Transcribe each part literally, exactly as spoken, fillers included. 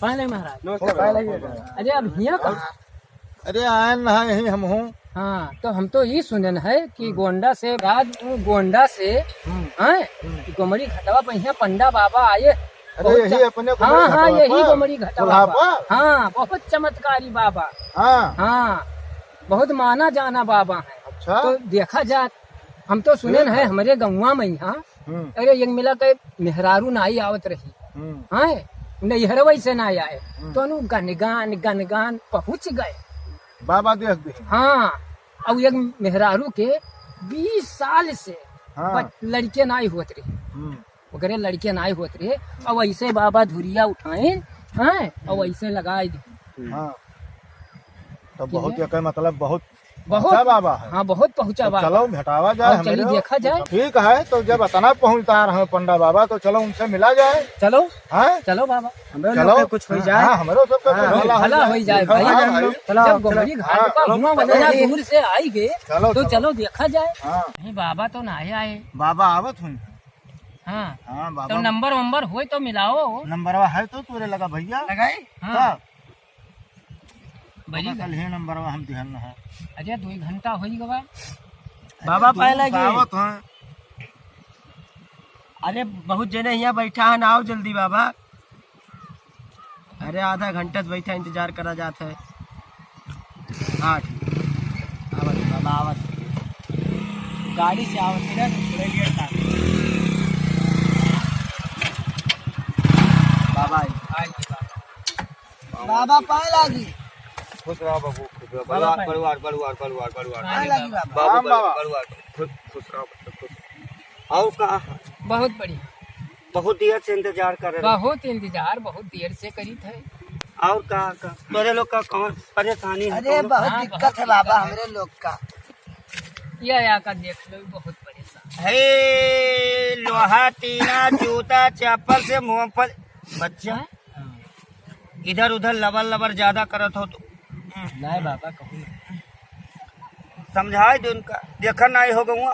पाए लगे महाराज। नमस्कार, पाए लगे। अरे, अब हियाँ कहाँ? अरे, आयन ना, यही हम हूँ। हाँ, तो हम तो ई सुनन है कि हम्म। गोंडा से, राज, गोंडा से, हम्म। हैं, हम्म। गोमड़ी घटवा पे हियाँ पंडा बाबा आए। अरे, बहुत यही च-, अपने हाँ, गोमड़ी हाँ, घटवा यही पर? गोमड़ी घटवा कोल्हा पर। पर? हाँ, बहुत चमत्कारी बाबा। हाँ। हाँ, बहुत माना जाना बाबा है। अच्छा। तो देखा जात, हम तो सुनन है, हमरे गौवा में यहाँ, हम्म। अरे, एक मिला के मेहरारू नाई आवत रही। हम्म। हाँ, नैहरवै से ना आए। हम्म। तो अनु गनगान, गनगान पहुँच गए। बाबा देख दे। हाँ, और एक मेहरारू के बीस साल से हाँ। बच-, लड़के नाई होत रही। हम्म। ओकरे लड़के नाई होत रहे, और ऐसे बाबा धुरिया उठाइन, हाँ, और ऐसे लगाई दी। हाँ। तो ठीक बहुत है। एकर मतलब बहुत बहुत। पहुँचा बाबा है। हाँ, बहुत पहुँचा तो बाबा। चलो भेटावा जाए, और चलिए हमरे देखा जाए। ठीक है, तो जब इतना पहुँचदार हैं पंडा बाबा, तो चलो उनसे मिला जाए। चलो। हैं? चलो बाबा। हमरे चलो। लोग के कुछ हो जाए। हाँ, हमरो सबके हाँ, कुछ भला हो भला जाए। हो जाए देखो भाई। हाँ भाई। चलो, जब चलो। गोमड़ी घाट हाँ, पर चलो, हुआ चलो। बदला दूर से आई गए, चलो, तो चलो। चलो देखा जाए। हाँ। नहीं, बाबा तो ना आए। बाबा आवत हुई। हाँ। हाँ, बाबा। तो नंबर वंबर होए तो मिलाओ। नंबरवा है तो तोरे लगा भैया। लगाई? हाँ। का? बड़ी ओकर बा। कल ही नंबरवा हम दिहन है। अरे, दो घंटा होई गवा। अरे, बाबा दो पाए लागी। आवत हैं। अरे, बहुत जने हियाँ बैठा है ना, आओ जल्दी बाबा। अरे, आधा घंटा से बैठा इंतजार करा जात है। हाँ, ठीक। आवत है बाबा, आवत है। गाड़ी से आवत है ना, थोड़ा लेट था। बाबा आई। आई बाबा। बाबा पाए लागी। खुश रहो बाबू, खुश रहो। बाबा परिवार, पाए। परिवार, परिवार, परिवार, परिवार। पाए लागी बाबा। बाबू, राम बाबा। परिवार, खुश, खुश रहो, खुश। और का? बहुत बढ़िया। बहुत देर से इंतजार कर रहे हैं। बहुत इंतजार, बहुत देर से करीत है। और का, का? तोरे लोग का कौन परेशानी है, अरे, कौन? बहुत हाँ, दिक्कत बहुत है बाबा, दिक्कत है। हमरे लोग का। या, या का देख लो, बहुत परेशान। हे, लोहा, टीना, जूता, चप्पल से मुंह पर बच्चा। हाँ? इधर उधर लबर लबर ज्यादा करत हो तो। नहीं बाबा, कहूँ नहीं। समझाए दे उनका, देखा नहीं हो गऊँ।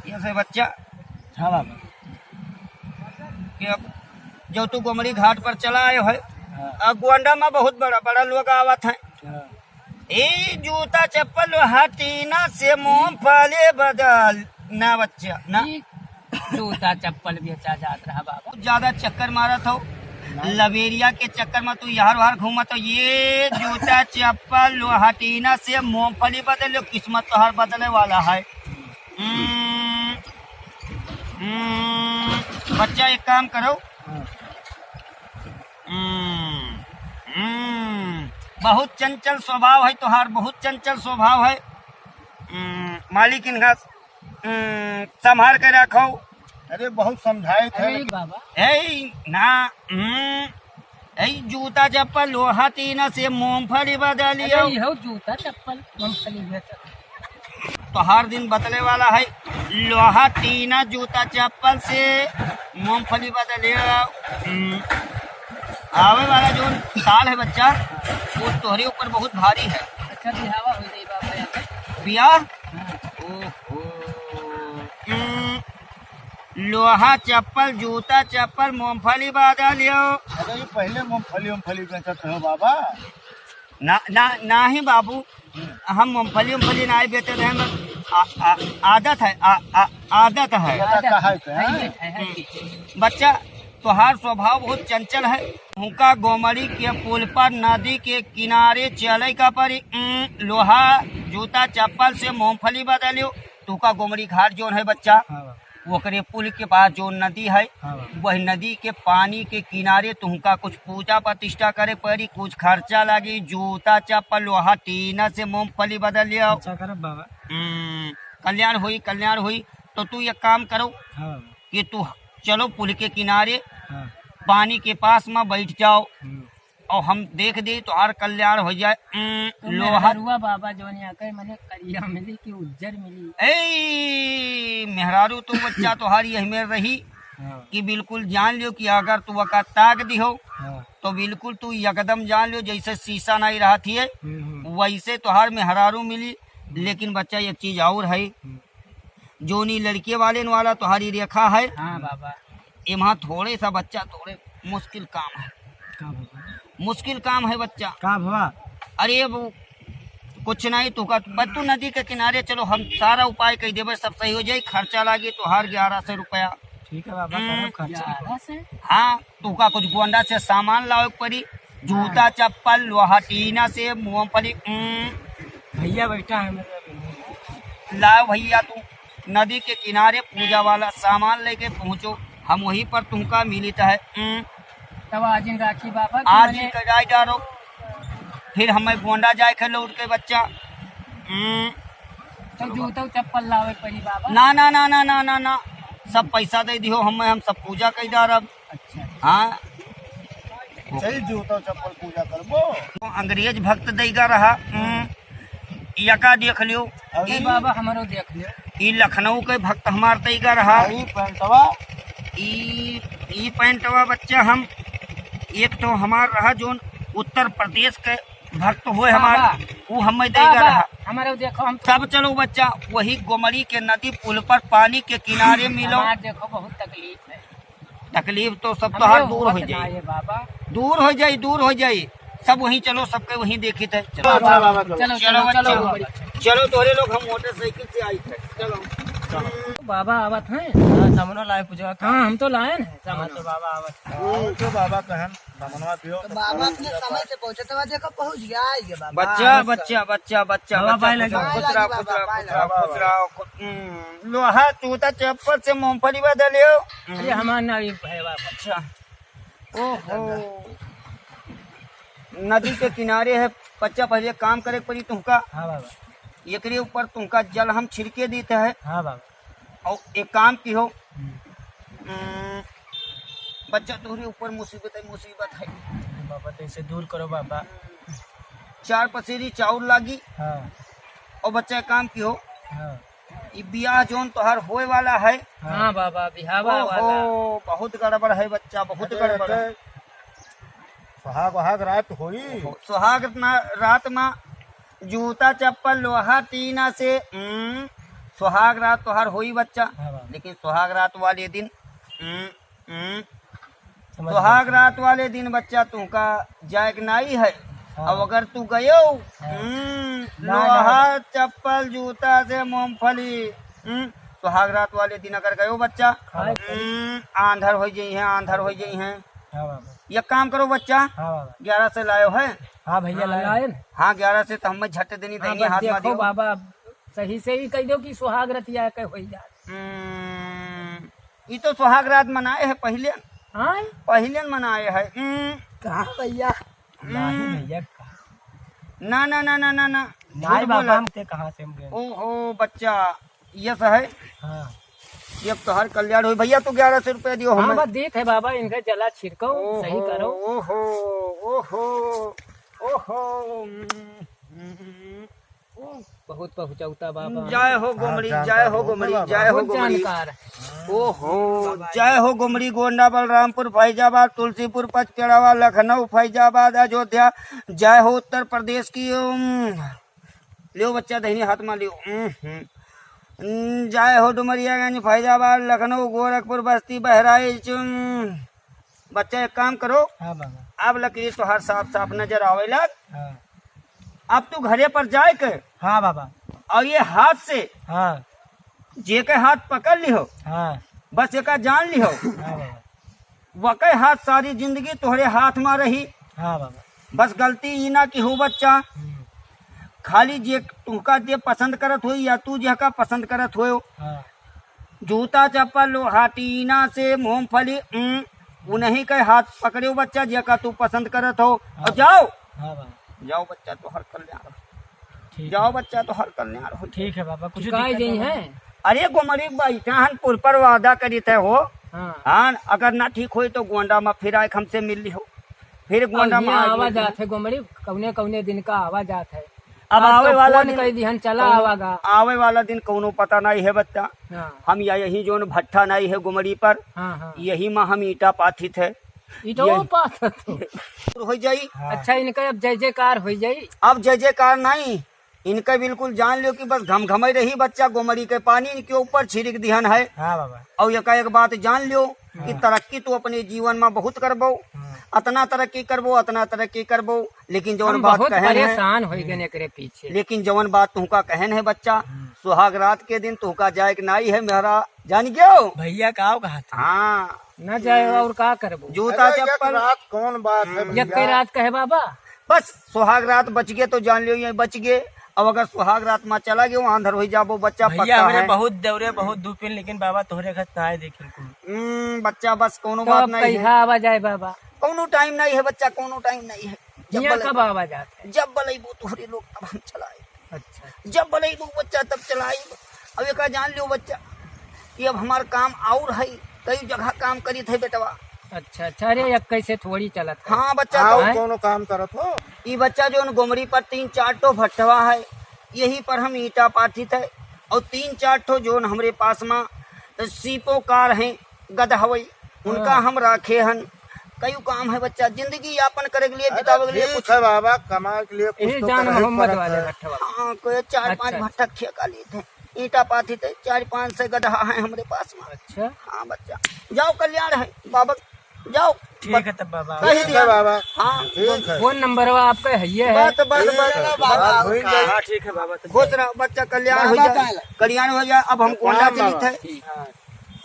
ये से बच्चा। हाँ बाबा। कि अब जो तू गोमड़ी घाट पर चला आयो है, हाँ। अब गोंडा में बहुत बड़ा बड़ा लोग आवत हैं। हाँ। ए जूता चप्पल लोहा टीना से मूंगफली बदल ना बच्चा, ना। ई जूता चप्पल बेचा जात रहा बाबा। बहुत ज्यादा चक्कर मारत हो, नहीं। लबेरिया के चक्कर में तू यार वार घूमत हो। ये जूता चप्पल लोहा टीना से मूंगफली बदल लो, किस्मत तोहार बदले वाला है। हम्म, हम्म, बच्चा एक काम करो। हाँ। हम्म, हम्म, बहुत चंचल स्वभाव है तोहार, बहुत चंचल स्वभाव है। हम्म, मालिक इनका, हम्म, संभाल के रखो। अरे बहुत समझाए थे अरे लेकिन बाबा। ए ना, हम्म, ए जूता चप्पल लोहा टीना से मूंगफली बदलियो। अरे इहो जूता चप्पल मूंगफली बेचत। तोहार दिन बदले वाला है, लोहा टीना जूता चप्पल से मूंगफली बदलियो। हम्म, आवे वाला जो साल है बच्चा, वो तोहरे ऊपर बहुत भारी है। अच्छा बिहावा हो जाई बाबा यहाँ पे। बियाह? हाँ। ओहो। हम्म, लोहा चप्पल, जूता चप्पल, मूंगफली बदलियो। अरे, ये पहले मूंगफली, मूंगफली बेचत रहो बाबा। ना, ना, नाही बाबू, हम मूंगफली, मूंगफली नाही बेचत रहे, बस आ, आ, आदत है, आ, आ, आदत है। आदत है, है, है, है। बच्चा, तोहार स्वभाव बहुत चंचल है। हुका गोमड़ी के पुल पर नदी के किनारे चले का परी, उम, लोहा, जूता, चप्पल से मूंगफली बदलियो। तुका गोमड़ी घाट जोन है बच्चा, हाँ बाबा। ओकरे पुल के पास जो नदी है, हाँ बाबा। वही नदी के पानी के किनारे तुमका कुछ पूजा प्रतिष्ठा करे पड़ी, कुछ खर्चा लागी, जूता चप्पल लोहा टीना से मूंगफली बदल लियो। अच्छा करब बाबा। हम्म, कल्याण होई, कल्याण होई। तो तू एक काम करो हाँ बाबा। कि तू चलो पुल के किनारे, हाँ। पानी के पास में बैठ जाओ। हम्म। और हम देख दे तोहार कल्याण हो जाए। उम, तो लोहा मेहरारुआ बाबा जौन यहाँ के मने करिया मिली कि उज्जर मिली? ए, मेहरारू तो बच्चा तोहार यही में रही हाँ। कि बिल्कुल जान लियो कि अगर तू ओका ताक दिहो, हाँ। तो बिल्कुल तू एकदम जान लियो जैसे शीशा नहीं रहत हिए, हम्म, हम्म। वैसे तोहार मेहरारू मिली। हम्म। लेकिन बच्चा एक चीज और है, हम्म। जोनी लड़के वाले न वाला तोहारी रेखा है। हाँ बाबा। एमा थोड़े सा बच्चा थोड़े मुश्किल काम है। का बाबा? मुश्किल काम है बच्चा। का बाबा? अरे अब कुछ नहीं, तू का, बस तू नदी के किनारे चलो, हम सारा उपाय कइ देबे, सब सही हो जाई। खर्चा लागी तोहार ग्यारह सौ रुपया। ठीक है बाबा, हम्म। करब खर्चा। ग्यारह सौ? हाँ, तू का कुछ गोंडा से सामान लावे के पड़ी, जूता, हाँ। चप्पल, लोहा, टीना से, मूंगफली, हम्म। भैया बैठा है मेरे। लाओ भैया, तू नदी के किनारे पूजा वाला सामान लेके पहुँचो, हम वहीं पर तुमका मिलित है। हम्म। तब आज दिन राखी बाबा कि आज मने दिन कटाई डारो, फिर हमें गोंडा जाए के लौट के बच्चा। हम्म। तो जूता चप्पल लावे पड़ी बाबा। ना, ना, ना, सब पैसा दे दिहो हमें, हम सब पूजा कई डारब। अच्छा। हाँ। चल जूता चप्पल पूजा करबो। तो अंग्रेज भक्त दैगा रहा, हम्म, यका देख लियो। अरे ई बाबा, हमरो देख लियो। ई लखनऊ के भक्त हमार दैगा रहा। अरे पैंटवा। ई, ई पैंटवा बच्चा हम, एक तो हमार रहा जोन उत्तर प्रदेश के भक्त होए हमार, बाबा। ऊ हमें दैगा बाबा, रहा। हमरो देखो, हम तो तब चलो बच्चा, वही गोमड़ी के नदी पुल पर पानी के किनारे मिलो। हमार देखो, बहुत तकलीफ है। तकलीफ तो सब हमरे तोहार दूर हो होत जाई। ना ये बाबा। दूर हो जाई, दूर हो जाई। सब वहीं चलो, सबके वहीं देखी थे। चलो। बाबा, बाबा, चलो। चलो, चलो चलो, बच्चा। चलो, बाबा। चलो, तोहरे लोग हम मोटरसाइकिल से आई थे। चलो। बाबा आवत हैं। हाँ, सामानो लाए पूजा का। हाँ, हम तो लाए हैं हाँ, सामानो। तो बाबा आवत हैं। हाँ, तो बाबा कहन, सामानवा दियो। तो बाबा अपने समय से पहुँचे, तो देखो पहुँच गया, आ गया बाबा। बच्चा, बच्चा, बच्चा, बच्चा, बाबा, बच्चा, पाए लगे। खुश रहो, पाए लगे खुश रहो, बाबा, खुश पाए रहो, लगे। खुश रहो। हम्म, लोहा, जूता, चप्पल से मूंगफली बदले हो। अरे, हमार ना ये है बाबा। अच्छा। ओहो। नदी के किनारे है, बच्चा, पहले काम करे के पड़ी तुमका। हाँ बाबा। एकरे ऊपर तुमका जल हम छिड़के देते हैं। हाँ बाबा। और एक काम की हो, हम्म। हम्म, बच्चा, तोहरे ऊपर मुसीबत है, मुसीबत है। बाबा, तो इसे दूर करो बाबा। चार पसेरी चाउर लागी। हाँ। और बच्चा, एक काम की हो, हाँ। ई बियाह जोन तोहार होए वाला है। हाँ बाबा, बिहावा ओहो, वाला। बहुत गड़बड़ है बच्चा, बहुत अरे, गड़बड़ है। अरे, सुहाग वहाग रात होई। ओहो, सुहाग ना, रात में जूता चप्पल लोहा टीना से, हम्म, सुहाग रात तोहार होई बच्चा। हाँ बाबा। लेकिन सुहाग रात वाले दिन, हम्म, हम्म, समझ सुहाग गया। रात वाले दिन बच्चा तुमका जाए के नाई है। हाँ। अब अगर तू गयो, हाँ। हम्म, ना, ना। लोहा, चप्पल, जूता से मूंगफली, हम्म, सुहाग रात वाले दिन अगर गयो बच्चा, हाँ। हम्म, आंधर हो जाई है, आंधर हो जाई है। हाँ बाबा। एक काम करो बच्चा, हाँ बाबा। ग्यारह से लायो है? हाँ भैया, हाँ, लाए। लाए ना। हाँ, ग्यारह से तो हमें झट देनी हाँ, देनी बस हाथ में देखो दियो। बाबा, सही से ही कह दो कि सुहाग रतिया के होई जात। हम्म, ई तो सुहाग रात मनाए है पहिले। हाँ? पहिले मनाए है। हम्म। कहाँ भैया? हम्म। नहीं भैया, कहाँ? ना, ना, ना, ना, ना, ना। नहीं झूठ बाबा, बोला। हम ते कहाँ से हम गए? ओहो, बच्चा, ये सही है। हाँ। ये अब तोहर कल्याण होई। भैया, तू ग्यारह सौ रुपया दियो हाँ, हमें। बस देत है बाबा, इनका जला छिड़को, ओहो, सही करो। ओहो, ओहो, ओहो, हम्म, हम्म। बहुत पहुँचौता बाबा। जय हो गोमड़ी, हाँ, जय हो जानकार गोमड़ी, बाबा। जय हो बहुत गोमड़ी। जानकार। ओहो, बाबा। जय हो गोमड़ी, गोंडा, बलरामपुर, फैजाबाद, तुलसीपुर, पचपेड़ावा, लखनऊ, फैजाबाद, अयोध्या, जय हो उत्तर प्रदेश की, उम, लियो बच्चा, दहिने हाथ में लियो। उम, हम्म। उम, जय हो डुमरियागंज, फैजाबाद, लखनऊ, गोरखपुर, बस्ती, बहराइच, उम, बच्चा, एक काम करो। हाँ बाबा। अब लकीर तोहार साफ साफ नजर आवे लाग। हाँ। अब तू घरे पर जाए के हाँ बाबा। और ये हाथ से हाँ। जेके हाथ पकड़ लिहो, हाँ। बस एका जान लिहो, हाँ बाबा। वके हाथ सारी जिंदगी तोहरे हाथ में रही। हाँ बाबा। बस गलती ई ना कि हो बच्चा, हम्म। खाली जे तुहका जे पसंद करत होई या तू जेका पसंद करत होयो, हाँ। जूता चप्पल लोहा टीना से मूंगफली, उम, उन्हीं के हाथ पकड़ियो बच्चा, जेका तू पसंद करत हो। और हाँ। जाओ। हाँ बाबा। जाओ बच्चा, तोहर कल्याण हो। ठीक जाओ है। बच्चा, तोहर कल्याण हो। ठीक है बाबा, कुछ चुकाए दिक्कत गई ना है। अरे गोमड़ी बैठा हन, पुल पर वादा करी थे हो। हाँ। हाँ, अगर ना ठीक होई तो गोंडा में फिर आए, हमसे मिल लिहो। फिर गोंडा और में ये आए आवा तो जात है गोमड़ी, कौने कौने दिन का आवा जात है। अब अब आवे तो वाला फोन दिन कई दिहन, चला कौनो आवागा। आवे वाला दिन कौनो पता नहीं है बच्चा। हाँ। हम या यही जोन भट्ठा नहीं है गोमड़ी पर, हाँ, हाँ। यही में हम ईटा पाथित है। ईटो ये पाथत हो। हो जाई। हाँ। अच्छा, इनका अब जय जयकार हो जाई। अब जय जयकार नहीं, इनका बिल्कुल जान लियो कि बस घमघमाई रही बच्चा, गोमड़ी के पानी इनके ऊपर छिड़क दिहन है। हाँ बाबा। और एका एक बात जान लियो, कि हाँ। तरक्की तू अपने जीवन मा बहुत करबो, हाँ। अतना तरक्की करबो, अतना तरक्की करबो, लेकिन जवन हम बात बहुत कहेन है, परेशान होइ गए एकरे पीछे। लेकिन जवन बात तुहका कहेन है बच्चा, हम्म। सुहाग रात के दिन तुहका जाए के नाई है मेहरा, जान गयो? भैया का कहा था? हाँ। न जाए और का करबो? जूता अरे, एक चप्पल। रात कौन बात है हम्म। भैया? एक रात कहे बाबा। बस सुहाग रात बच गए तो जान लियो ये बच गए। अब अगर सुहाग रात मा चला गए, वहाँ अंधर हो जाबो बच्चा, भैया, पक्का हमरे है। बहुत दौरे, बहुत दुपिन, लेकिन बाबा तोहरे घर ना आए देखिन कुल। हम्म, बच्चा, बस कोनो तो बात अब नहीं है। कैसा आवा जाए बाबा? कोनो टाइम नहीं है बच्चा, कोनो टाइम नहीं है। जब यहाँ बोले-, कब आवा जात है? जब बोलेबो तोहरे लोग तब हम चलाए। अच्छा। जब बोलेबो बच्चा तब चलाए। अब एका जान लियो बच्चा कि अब हमार काम और है, कई जगह काम करी थे बेटवा। अच्छा, अच्छा, अरे, एक कैसे थोड़ी चलत है। हाँ बच्चा, आओ, तो कौनो काम करत हो? ई बच्चा जोन गोमड़ी पर तीन चार ठो भट्ठवा है, यही पर हम ईंटा पाथित है, और तीन चार ठो जोन हमरे पास मा सीपो कार हैं, गदहवई, उनका हाँ। हम राखे हन। कई काम है बच्चा, जिंदगी यापन करे के लिए, अरे बितावे के लिए ठीक कुछ है बाबा, कमाए के लिए कुछ यही तो जान करही मोहम्मद पड़त वाले है। भट्ठवा। हाँ, कोई चार पाँच अच्छा, भट्ठा ठेका लेते हैं। ईंटा पाथित है, चार पाँच सौ गदहा है हमरे पास मा। अच्छा। हाँ बच्चा, जाओ कल्याण है बाबा, जाओ। ठीक है तब बाबा। कही ठीक है दिया। बाबा। हाँ। ठीक है। फोन नंबर आपका है, ये है। बस, बस, ठीक बस, है, बस। बात हुई जाए। हाँ, ठीक है बाबा, तो खुश रहो बच्चा, कल्याण हो बाबा जाए, कल्याण हो जाए। अब हम गोंडा चलित है। ठीक।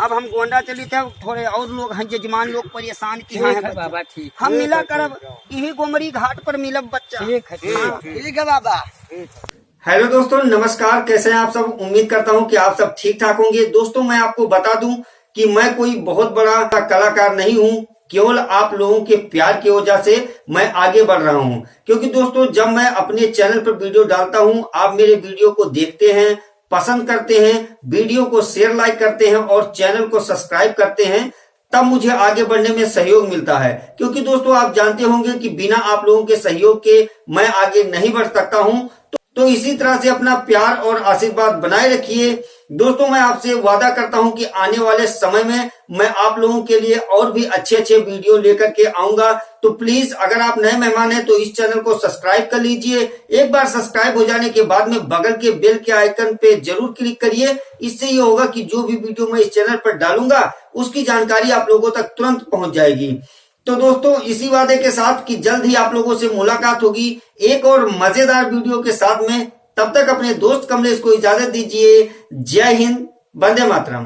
अब हम गोंडा चलित है, थोड़े और लोग हैं, जजमान लोग परेशान की ठीक हैं है बच्चा। बाबा, ठीक। हम ठीक मिला है, करब, ठीक है। यही गोमड़ी घाट पर मिलब बच्चा। ठीक है, ठीक है। हाँ। ठीक है बाबा। ठीक है। हेलो दोस्तों, नमस्कार, कैसे हैं आप सब? उम्मीद करता हूं कि आप सब ठीक ठाक होंगे। दोस्तों, मैं आपको बता दूं कि मैं कोई बहुत बड़ा कलाकार नहीं हूं, केवल आप लोगों के प्यार की वजह से मैं आगे बढ़ रहा हूं। क्योंकि दोस्तों, जब मैं अपने चैनल पर वीडियो डालता हूं, आप मेरे वीडियो को देखते हैं, पसंद करते हैं, वीडियो को शेयर, लाइक करते हैं और चैनल को सब्सक्राइब करते हैं, तब मुझे आगे बढ़ने में सहयोग मिलता है। क्योंकि दोस्तों, आप जानते होंगे कि बिना आप लोगों के सहयोग के मैं आगे नहीं बढ़ सकता हूं। तो, तो इसी तरह से अपना प्यार और आशीर्वाद बनाए रखिए। दोस्तों, मैं आपसे वादा करता हूं कि आने वाले समय में मैं आप लोगों के लिए और भी अच्छे अच्छे वीडियो लेकर के आऊंगा। तो प्लीज, अगर आप नए मेहमान हैं तो इस चैनल को सब्सक्राइब कर लीजिए। एक बार सब्सक्राइब हो जाने के बाद में बगल के बेल के आइकन पे जरूर क्लिक करिए। इससे ये होगा कि जो भी वीडियो मैं इस चैनल पर डालूंगा, उसकी जानकारी आप लोगों तक तुरंत पहुंच जाएगी। तो दोस्तों, इसी वादे के साथ कि जल्द ही आप लोगों से मुलाकात होगी एक और मजेदार वीडियो के साथ में। तब तक अपने दोस्त कमलेश को इजाजत दीजिए। जय हिंद, वंदे मातरम।